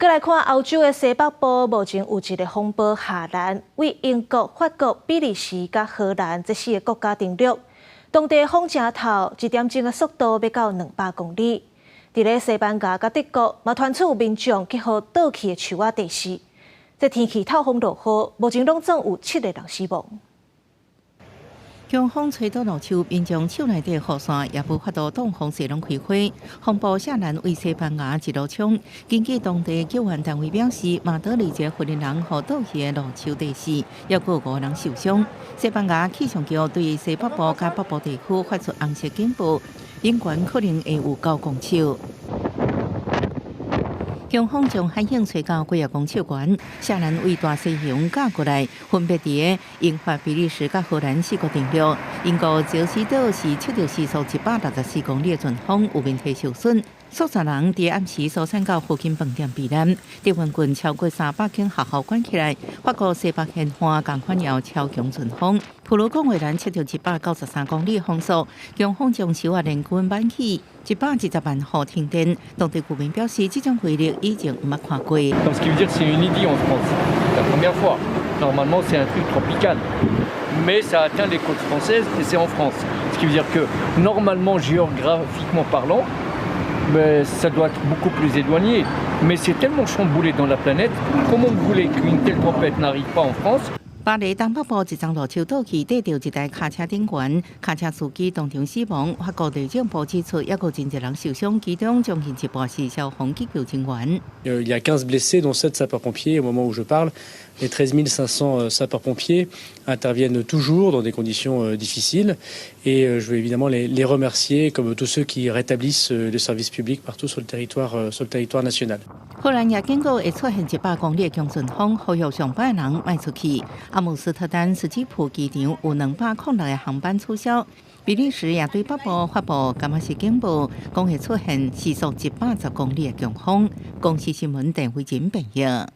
閣來看歐洲的西北部，目前有一个風暴夏蘭，對英國、法國、比利時佮荷蘭這四个國家登陸。當地風誠透，一點鐘的速度欲到200公里。佇咧西班牙佮德國，嘛傳出有民眾去予倒去的樹仔硩死。這天氣透風落雨，目前攏總有七个人死亡。強風吹倒路樹，民眾手內底雨傘也無法度擋風勢攏開花。風暴夏蘭對西班牙一路衝，根據當地救援單位表示，馬德里一个婦人予倒去的路樹硩死，猶閣有五个人受傷。西班牙氣象局對西北部佮北部地區發出紅色警報，頂懸可能會有9公尺。強風將海湧吹到幾仔公尺懸，夏蘭對大西洋軋過來，分別佇英法、比利時佮荷蘭四國登陸。英國焦斯島是測著時速164公里的陣風，有面積受損，數十人佇暗時疏散到附近飯店避難。台灣郡超過300間學校關起來。法國西北沿岸仝款有超強陣風，普羅貢維蘭測著193公里風速，強風將樹仔連根挽起，120萬戶停電。當地居民表示，這種威力以前毋捌看過。 Ce qui veut dire que c'est inédit en France. La première fois. Normalement, c'est un truc tropical. Mais ça atteint les côtes françaises et c'est en France. Ce qui veut dire que normalement, géographiquement parlant, ben, ça doit être beaucoup plus éloigné. Mais c'est tellement chamboulé dans la planète. Comment vous voulez qu'une telle tempête n'arrive pas en France? 巴黎東北部一叢路樹倒去，硩著一台卡車頂懸，卡車司機當場死亡。法國內政部指出，猶閣真濟人受傷，其中將近一半是消防急救人員。 Il y a 15 blessés, dont 7 sapeurs-pompiers. Au moment où je parle, les 13 500 sapeurs-pompiers interviennent toujours dans des conditions difficiles. Et je veux évidemment les remercier, comme tous ceux qui rétablissent le service public partout sur le territoire national. 荷蘭也警告會出現100公里的強陣風，呼籲上班的人莫出去。阿姆斯特丹斯基普機場有206個航班取消。比利時也對北部發布柑仔色警報，講會出現時速110公里的強風。公視新聞鄧慧珍編譯。